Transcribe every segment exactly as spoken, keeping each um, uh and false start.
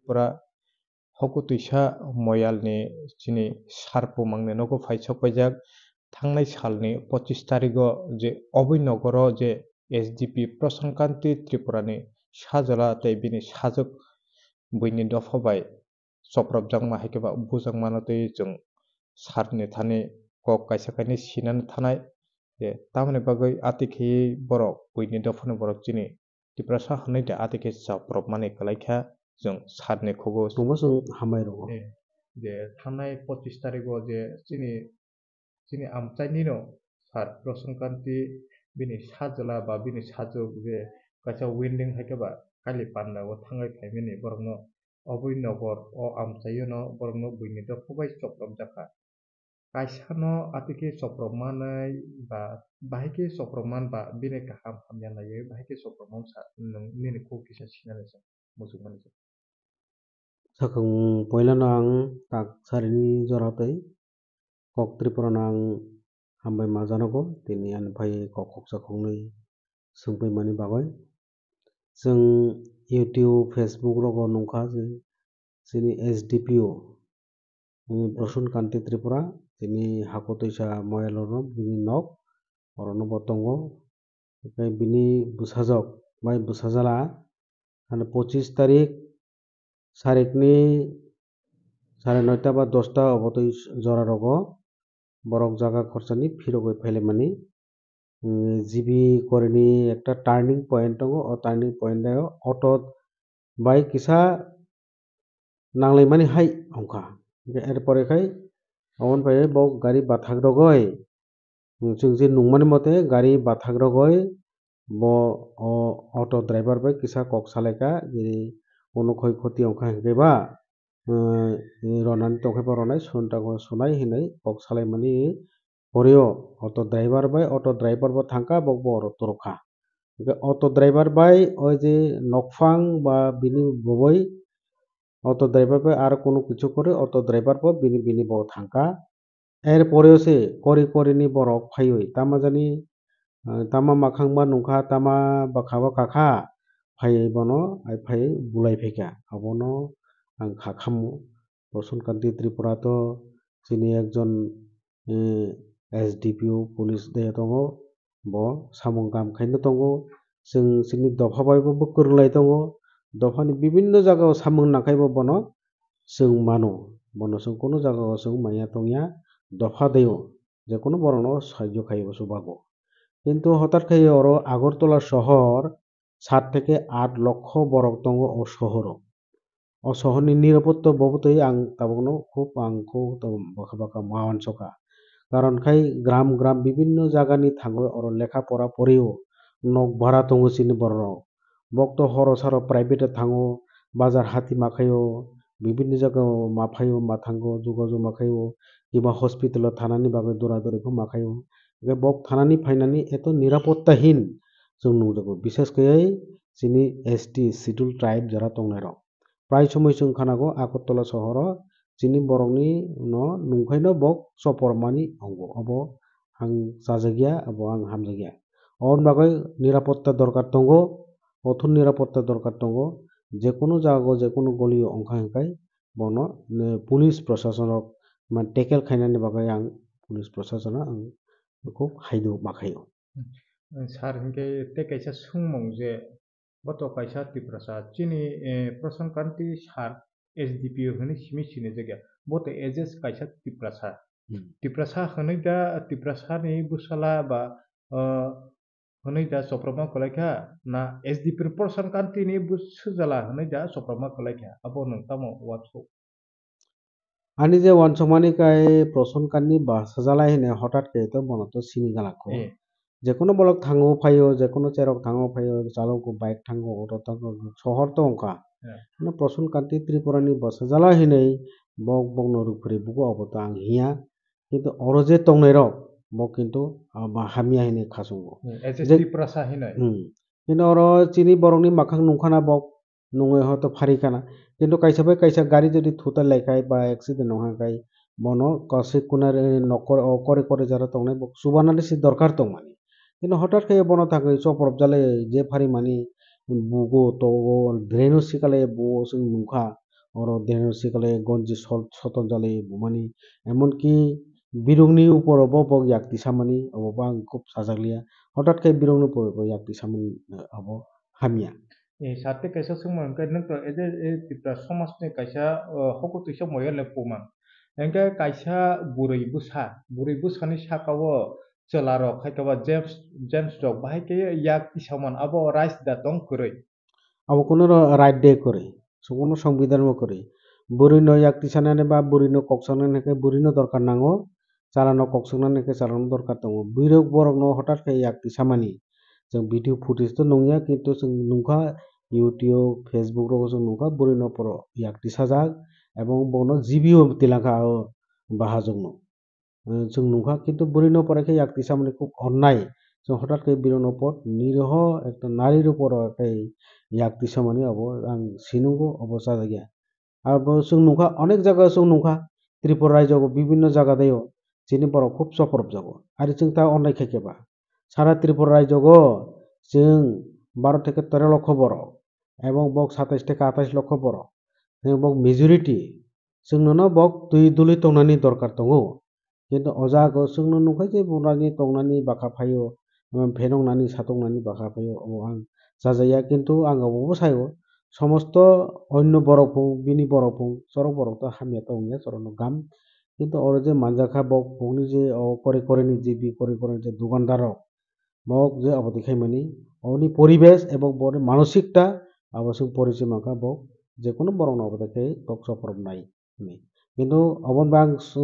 Tripura Hokutwisa Moyalni chini sar bumangni nogo phai sok paijak. Thangnai salni pochis tarigo je Oboi Nogoro je S D P Prasant Kanti Tripurani sajwla tei bini sajwk buini dopha bai chopropjakma hai khe ba bujakmano tei chwng sarni thani kok kaisa kainwi sinani thanai. Je tamoni bagwi ati khe borok buini dophani borok chini Tiprasa hwnwi de ati khe chopropmani kwlai kha, chwng sarni khugo. Chwngbo chwng hambai rwo. Eh, je thangnai pochis tarigo je chini, chini amchainino sar Prasant Kanti bini sajwla ba bini sajwk je kaisa wedding hai khe ba Kali Panda o thangwi phaimani borokno Oboi Nogor o amchaio no borokno buini dopha bai chopropjak kha. Kaisa no ati khe chopropmanai ba bahai khe chopropman ba bini kaham hamya naiwi bahai khe chopropman sa nwng nini kok kisa sinani sa muchungmani sa. Sakang poilano ang tak sarini jora tei kok Tripura no ang hambai ma janogo, tini ani phai kok khoksa khoknwi swngpaimani bagwi. Chwng YouTube, Facebook rogo nungkha je chini S D P O, eh, Prasun Kanti Tripura, tini Hakotwisa Moyalorno bini nok, orono bo tongo. Tei bini bwsajwk bai bwsajwla, ano pochis tarik sarikni sare noita ba dosta obotwi jora rogo borok jaga khorchani phirogwi phailaimani. G B korini ekta turning point tongo, o turning point o auto bai kisa nanglaimani hai wngkha. Hingkhe er pore khai aboni bai bo gari bathak rogwi, chwng je nungmani mote gari bathak rogwi bo o auto driver bai kisa kok salaikha, je kono khoi khoti wngkha hinkhe ba, eh, ronani tongkhe bo ronai, sunta bo sunai hinwi kok salaimani. Poreo auto driver bai auto driver bo thangkha, bo, bo oro torokha. Hingkhe auto driver bai o je nokphang ba bini bwbwi auto driver bai aro kunu kichu kwrwi auto driver bo bini, bini bo thangkha. Er poreo se kori kori ni borok phaiwi tama jani, eh, tama makhang ma nungkha, tama bwkha bo kakha phaiwi bono, ai phaiwi bulai phaikha. Abono ang kha khamu. Prasun Kanti Tripura to chini ekjon, eh, S D P O police de tongo, bo samung kam khaina tongo. Chwng chini dopha bai bo kwrwng lai tongo, dophani bibinno jaga o samung nangkhai bo bono chwng mano, bono chwng kunu jaga o chwng manya tongya, dopha de o je kunu borok no sahajyo khai bo chubago. Kintu hotat khai oro Agartala sohor sat theke at lokho borok tongo o sohoro. O sohorni nirapotta bobotwi ang tabukno khub ang khub bwkha bwkha ma uansukha. Karon khai gram gram bibinno jagani thangwi oro lekha pora porio, nok bara tongo chini bororok. Bokto horo saro private o thango, bazar hati ma khaio, bibinno jagao ma phaio, ma thango, jogajog ma khaio, kiba hospital o thanani bagwi dura duri pho ma khaio. Hwnkhe bok thanani phainani eto nirapotta hin chwng nukjago, bishes khe chini S T, Scheduled Tribe jora tongnairok. Prai somoi chwng khanago Agartala sohoro chini borokni no nungkhaino bok chopor mani wngo. Obo ang chajakya, obo ang hamjakya. Oboni bagwi nirapotta dorkar tongo, kothor nirapotta dorkar tongo. Jekunu jagao, jekunu golio wngkha hinkhai bono, eh, police proshasonrok man tackle khainani bagwi ang police proshasono ang khub haido ma khaio. Hmm. Sir, hinkhe tei kaisa swngmung je, bo to kaisa Tiprasa, chini, eh, Prasan Kanti sir S D P O hwnwi simi sinijakya. Bo to as a kaisa Tiprasa. Hmm. Tiprasa hwnwi da, Tiprasani bwsala ba, eh, hwnwi da chopropma kwlaikha, na S D P Prasan Kantini bwsajwla hwnwi da chopropma kwlaikha? Abo nwng tamo uansuk? Ani je uansukmani kai Prasan Kantini bwsajwla hinwi hotat khe to bono to sini galakho. Eh. Jekunu bolok thango phaio, jekunu cherok thango phaio, chalogo bike thango, auto thango, sohor to wngkha. Eh. No Prasan Kanti Tripurani bwsajwla hinwi bok bokno rwphri bugo, obo to ang hiya. Kintu oro je tongnairok, bo kintu, ah, ba hamya hinwi khachungo. Hmm, as a je Tiprasa hinwi. Hmm. Kintu oro chini borokni makhang nungkhana bok nungwi hoito pharikhana. Kintu kaisa bai kaisa gari jodi thuta laikhai ba accident wngkha khai, bono kwswi kuna re-, nokor o kori kori jora tongnai bo chubanani se dorkar tongmani. Kintu hotat khe bono thangwi chopropjalai je pharimani bugo togo draino sikalai bugo chwng nungkha. oro deno sikale gonji sol-, soton jalai bumani, emonki birokni uporo bo bo yak tisamani, obo bo ang khub sajakliya. Hothat khe birokni uporo bo yak tisamani, eh, abo hamya. Eh, sate kaisa swngmung hwnkhe, nwng to ede, eh, Tipra somajni kaisa, oh, hokotwisa moyole pumang. Hwnkhe kaisa bwrwi bwsa, bwrwi bwsani saka o chwla rok, hai khe ba James, James rok bahai khe yak tisaman, abo rights da tong kwrwi? Abo kuno ro-, right de kwrwi, so kuno songbidhan bo kwrwi. Bwrwi no yak tisanani ba bwrwi no kok sanani khe bwrwi no dorkar nango, chwla no kok sanani khe chwla no dorkar tongo. Bwrwi rok borok no hothat khe yak tisamani. Chwng video footage to nungya, kintu chwng nungkha YouTube, Facebook rogo chwng nungkha bwrwi no poro yak tisajak, ebong bono G B o tilangkha o bahajwk no. Eh, chwng nungkha, kintu bwrwi no pore khe yak tisamani khub onnai. Chwng hothat khe bwrwi no pot niroho ekta nari rok poro khe yak tisamani abo ang sinungo, obo chajakya. Abo chwng nungkha, onek jaga chwng nungkha, Tripura rajyo o bibinno jaga deo chini borok khub chopropjago. Ari chwng ta onnai khe khe ba. Sara Tripura rajyo o chwng baro theke tero lokho borok, ebong bok satais theke atais lokho borok, tei bok majority, chwngno no bok twi duli tongnani dorkar tongo. Kintu o jaga o chwngno nukha je bunani tongnani bwkha phaio, um, phenoknani satoknani bwkha phaio, obo ang chajakya. Kintu ang obobo saio, somosto onno borok phung, bini borok phung, chorok borok to hamya tongya, chorokno gam. Kintu oro je manjakha bok phungni je o kore koreni G B kore koreni je dukandar rok, bok je aboni khaimani, oboni poribesh ebong boni manosikta abo chwng porichoi mankha, bok jekono borokno obo de khe bok chopropnai hwnwi. Kintu oboni bang s-,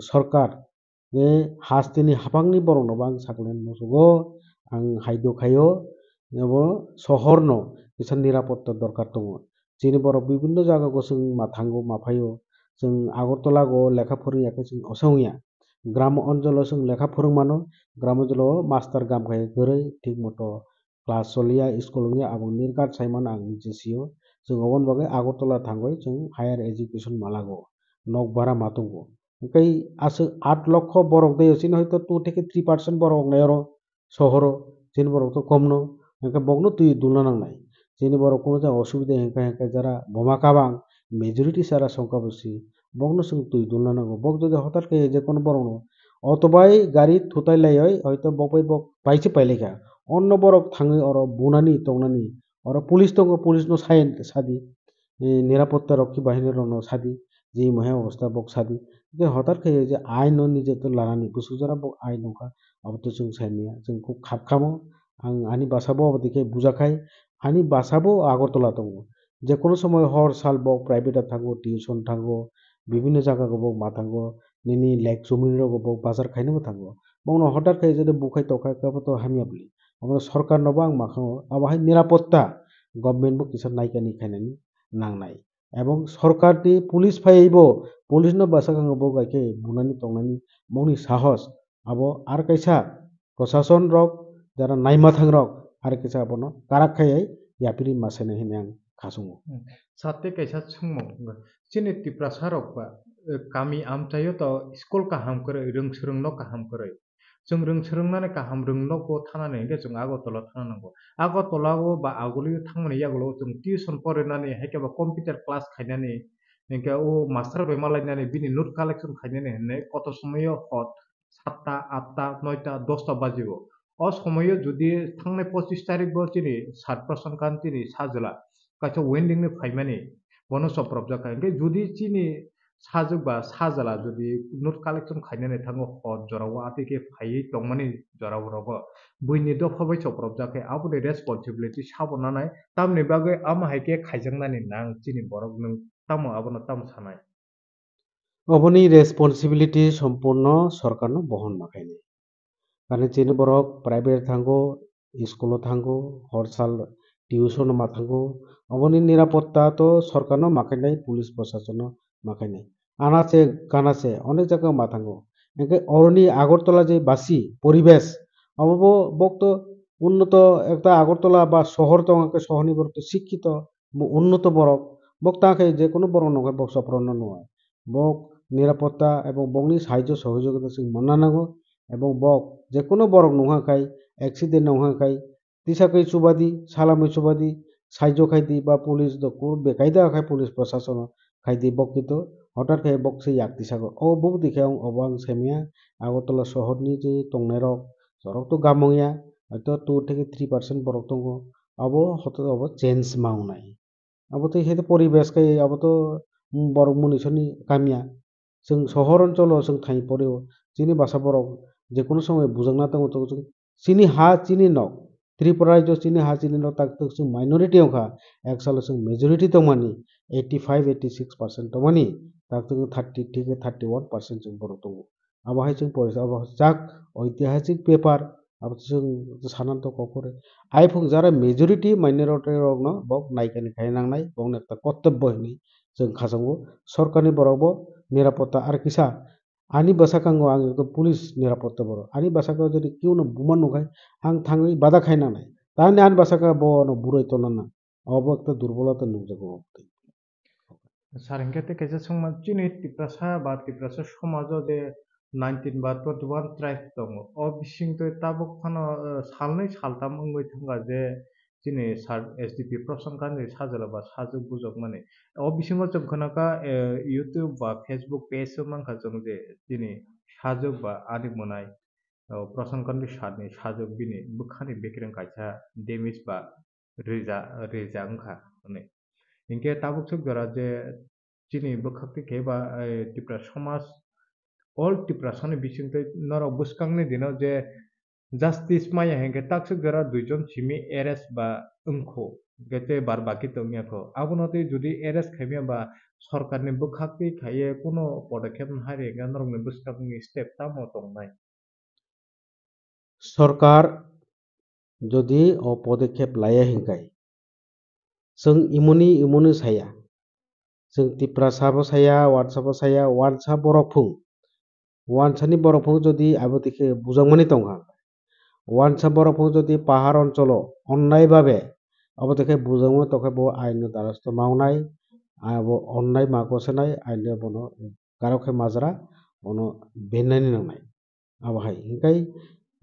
sorkar je hasteni haphangni borokno bang saklen musugo, ang haido khaio, abo sohorno kisa nirapotta dorkar tongo. Chini borok bibinno jaga o chwng ma thango, ma phaio. Chwng Agartala o lekha phwrwngya khe chwng osa wngya. Gram onjolo chwng lekha phwrwng mano, gram onjolo master gam khai kwrwi, thik moto class choliya, school wngya, abo nirghat sai mano ang nije sio. Chwng oboni bagwi Agartala thangwi chwng higher education malago, nok bara ma tongo. Hwnkhe aswk aat lokho borok de, chini hoito two theke three percent borok wngnai oro. Sohoro chini borok to komno, hwnkhe bokno twi dulna nangnai. Chini borok kunu jagao osubida hwnkhe, hwnkhe jara boma kabang, majority chara songkha bwsi, bokno chwng twi dulna nango. Bok jodi hothat khe je kono borokno otobai gari thutai laioi, hoito bok bai bok paise pailaikha. Onno borok thangwi oro bunani tongnani, oro police tongo, police no sai sadi. eh, nirapotta rokhi bahini rokno sadi, je mohai obostha bok sadi. Je hotar khe je ain no nije to lanani bwswk jora bok ain nokha, abo to chwng sai manya, chwng khub khap khamo. Ang ani basa bo abo dikhe bujakhai, ani basa bo Agartala tongo. Je kono somoi hor sal bok private o thango, tuition thango, bibinno jaga o bok ma thango, nini lek chumui rok bo bok bazar khainai bo thango. Bokno hotar khe je bukhai tokha khe abo to hamya bwlwi. Omo sorkar no bo ang ma khango, abo hai nirapotta government bo kisa naikani khainani nangnai. Ebong sorkarni police phaibo, police no bwsakang bo bai khe bunani tongnani bongni sahos abo ar kaisa prosason rok jara naimathang rok ar kaisa abono karak khaiwi yapiri masainai hinwi ang khasungo. Hmm. Sate kaisa swngmung, chini Tiprasa rok ba, eh, kami amchaio to school kaham kwrwi, rwng swrwng no kaham kwrwi. Chwng rwng swrwngmani kaham rwng nokbo thanani hwnkhe chwng Agartala thana nango. Agartala o ba agulio thangmani yagulo chwng tuition porinani, hai khe ba computer class khainani, hwnkhe o master bai malainani, bini note collection khainani hinwi koto somoio hot satta, atta, noita, dosta bajio. O somoio jodi thangnai pochis tarikbo chini Sat Prasad Kanti ni sajwla kaisa wedding ni phaimani, bono chopropjak kha. Hwnkhe jodi chini sajwk ba sajwla jodi note collection khainani thango hor jorao atwi khe phaiwi tongmani jorao rogo buini dopha bai chopropjak khe aboni responsibility sabo nanai, tamni bagwi ama hai khe khaijaknani nang chini borok nwng tamo abono tamo sanai? Oboni responsibility sompurno sorkarno bohon ma khainai. Kani chini borok private thango, school o thango, hor sal tuition ma thango. Oboni nirapotta to sorkarno ma khainai, police prosasono ma khainai. Anache kanache onek jaga ma thango. Hwnkhe oroni Agartala je basi poribesh, obo bo bok to unnoto ekta Agartala ba sohor tong khe sohorni borok to sikkito, bo unnoto borok, bok ta khe je kono borok no khe bok soprano nung. Bok nirapotta ebong bokni sahajyo sohojogita chwng manna nango, ebong bok je kono borok nungkha khai, accident nungkha khai, tisa khai chubadi, salamwi chubadi, sahajyo khai di ba police do kur bekai da khai police prosasono khaidi bokito, hotat khe bok se yak tisago. O bubudi khe ang obo ang saimanya, Agartala sohorni je tongnairok, chorok to gamung ya, hoito two theke three percent borok tongo. Abo hoto obo change ma wngnai. Abo tei hai poribesh khe abo to borok munisoni kamya. Chwng sohor oncholo chwng thai porio. Chini bwsa borok je kono somoi bujakna tongo, tongo chwng. Chini ha, chini nok. Tripura rajyo chini ha, chini nok tak tok chwng minority wngkha. Ek salo chwng majority tongmani eighty five, eighty six percent tongmani. Tak tok thirty, thirty one percent chwng borok tongo. Abo hai chwng porisa, abo jak oitihasik bepar, abo chwng sanani to kokore. Aiphung jara majority minority rokno bok naikani khai nangnai, bokni ekta kortobbo hinwi chwng khasango. Sorkarni borok bo nirapotta ar kisa ani bwsakango ang ekdom police nirapotta borok. Ani bwsakao jodi kiuno buma nukha, ang thangwi bada khai nangnai. Tani ani bwsaka bono buroi tonna nang. Obo ekta durbolota nukjago. Sir, hinkhe tei kaisa swngma, chini Tiprasa ba Tiprasa somajo je nineteen ba twenty one tribe tongo, o bisingtwi tabuk phano, eh, salnwi saltam wngwi thangkha je chini sir S D P Prasan Kandi sajwla ba sajwk bujokmani. O bisingo chwng khwnakha, eh, YouTube ba Facebook page o mankha chwng je chini sajwk ba ani mwnai, o Prasan Kandi sir ni sajwk bini bwkhani bekereng kaisa damage ba rija, rija wngkha hwnwi. Hinkhe tabuk swk jora je chini bwkhak twi khe ba, eh, Tipra somaj, all Tiprasani bisingtwi norok bwskangni dino je justice maya hinkhe takswk jora duijon simi arrest ba wngkho, hinkhe tei bar baki tongya kho. Abono tei jodi arrest khaimya ba sorkarni bwkhak twi khaiye kuno podokkhep nahari hinkhe norokni bwskangni step tamo tongnai? Sorkar jodi o podokkhep laya hinkhai, chwng imoni imoni saya, chwng Tiprasa bo saya, wansa bo saya, wansa borok phung, wansani borok phung jodi abo dikhe bujakmani tongkha, wansa borok phung jodi pahar oncholo onnai babe abo dikhe bujakmani tongkhe bo aino darasto maunai, abo onnai ma kosenai aino bono karokhe majra bono bennani nangnai. Abo hai hinkhe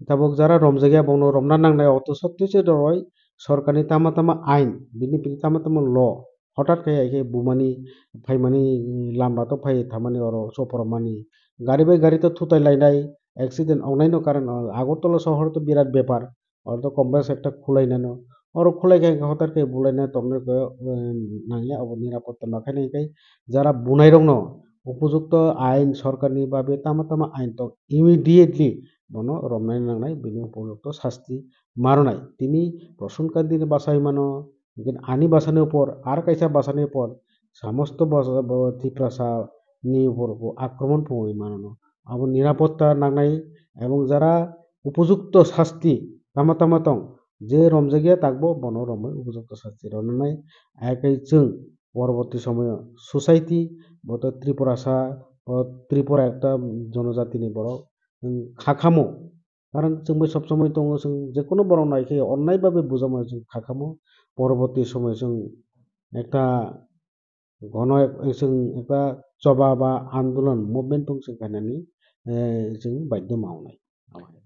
tabuk jara romjakya bongno romna nangnai, oto sotto se roi sorkarni tama tama ain, bini bini tama tama law, hotat khe hai khe bumani phaimani lamba to phai thamani oro chopor mani, gari bai gari to thutai lainai, accident ongnaino karon. Agartala sohor to birat bepar, oro to complex ekta khulai nano, oro khulai khe hotar khe bulai nai tongna khe, eh, nangya, obo nirapotta ma khainai khe jara bunai rokno upojukto ain sorkarni babe tama tama ain tong immediately bono romnai nangnai, bini upojukto sasti maronai. Tini Prasan Kandi ni bwsai mano, hinkhe ani bwsani upor ar kaisa bwsani upor samosto bwsa bo Tiprasa ni upor bo akromon phungwi mano. Abo nirapotta nangnai ebong jara upojukto sasti tama tama tong, je romjakya takbo bono romwi upojukto sasti rwnai. Akai chwng porborti somoyo society bo to Tripurasa, o Tripura ekta jonojatini borok, wng kha khamo. Karon chwng bai sob somoi tongo, chwng je kono borok nai khe onnai babe bujamo chwng kha khamo. Porborti somoyo chwng ekta gono ek-, chwng ekta choba ba andolon movement tong chwng khainani, eh, chwng baidhyo ma wngnai.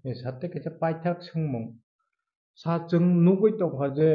Eh, sir, tei kaisa paithak swngmung. Sa chwng nugwi tongkha je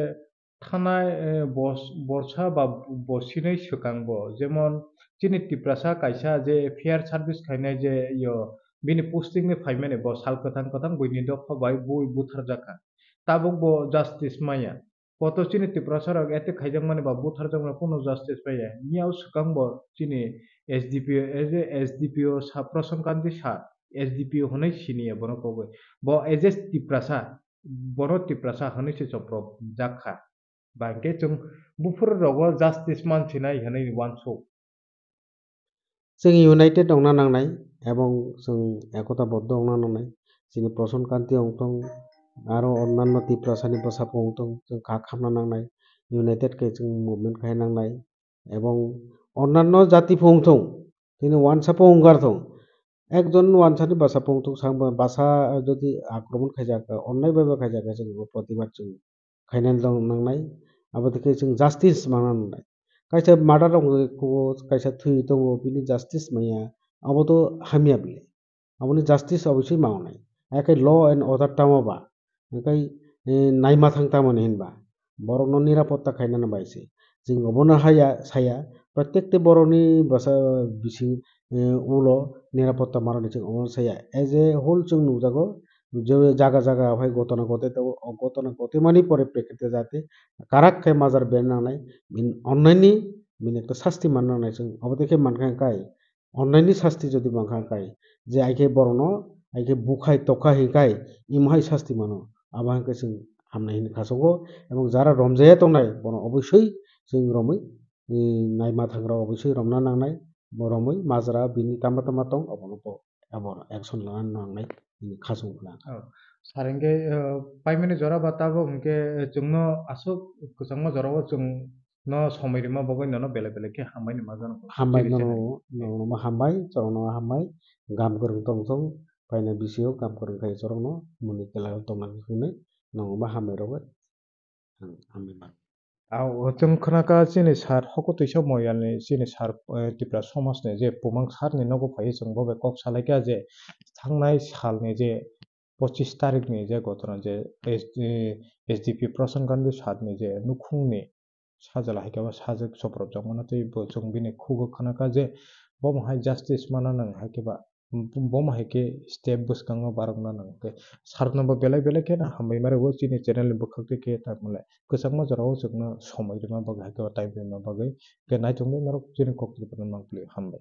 thanai, eh, bos-, borsa ba bosinai swkang bo, jemon chini Tiprasa kaisa je fair service khainai je yo bini posting ni phaimani bo sal kwthang kwthang buini dopha bai bui butharjakha. Tabuk bo justice maya. Kotor chini Tiprasa rok attack khaijakmani ba butharjakmani kunu justice paiya. Miyao swkang bo chini S D P O, as a S D P O sa Prasan Kandi sa S D P O hwnwi siniya bono kogwi. Bo as a Tiprasa, bono Tiprasa hwnwi se chopropjak kha. Ba hwnkhe chwng buphuru rogo justice mansinai hwnwi uansuk. Chwng united wngna nangnai, ebong chwng ekota boddo wngna nangnai. Chini Prasan Kandi wngthung, aro onnanno Tiprasani bwsapung wngthung, chwng kha khamna nangnai, united khe chwng movement khai nangnai, ebong onnanno jati phung wngthung, chini wansa phung wngkar thung, ekjon wansani bwsapung wngthung, sang bwsa jodi akromon khaijak, onnai bai bai khaijak, chwng bo protibad chwng khaina dong nangnai, abo dikhe chwng justice mangna nangnai. Kaisa murder wngwi kugo, kaisa thwi tongo, bini justice manya, abo to hamya bile. Aboni justice oboswi mangnai. Haikhe law and order tamo ba, haikhe, eh, naima thang tamoni hinba, borokno nirapotta khainani bai se. Chwng obono haya, saya, Protekti borokni bwsa bising, eh, ulo nirapotta manani chwng omo saya. As a whole chwng nukjago, je jaga jaga hai gotona gotwi tongo, o gotona gotwimani pore prekete jate karak khe majra berna nangnai, bini onnaini bini ekta sasti manna nangnai chwng. Obo tei khe mankha kai, onnaini sasti jodi mankha kai, je ai khe borokno ai khe bukhai tokha hinkai, imo hai sasti mano. Abo hai khe chwng hamnai hinwi khasungo, ebong jara romjaya tongnai bono obosoi chwng romwi, eh, naima thangrok obosoi romna nangnai, bo romwi majra bini tama tama tong, obono bo, abono action lana nangnai, bini khachung khna. Oh, sir, hinkhe, eh, paimani jora ba tabuk hinkhe, eh, chwngno aswk kwchangma jorao chwngno somoi rima bagwi nono belai belai khe hambai ni ma jano. Hambai Tini nono, channel. Nono hambai, chwrwngno hambai, gam kwrwng tong thung, paina bisio gam kwrwng khai chwrwngno muni kela tongna hinwi nono hambai rogwi. Ang, ang bebak. Ao, chwng khwnakha chini sir Hokotwisa Moyalni, chini sir, eh, Tripura Somajni je Pumang sir ni nogo phaiwi chwng bo bai kok salaikha je thangnai salni je pochis tarikni je gotona je S D, S D P Prasant Gandhi sir ni je nukhungni sajla hai khe bo sajwk soprobjakmano tei bo chwng bini khugo khwnakha je bomo hai justice mana nang hai khe ba bomo hai khe step bwskango barokna nang khe sarno bo belai belai kheno hambai ma rwo chini channel ni bwkhak twi khe ta mole kwchangma jorao chwngno somoi rwma bagwi hai khe o time rwma bagwi khe naithokgwi norok chini kok twpano mang pili hambai.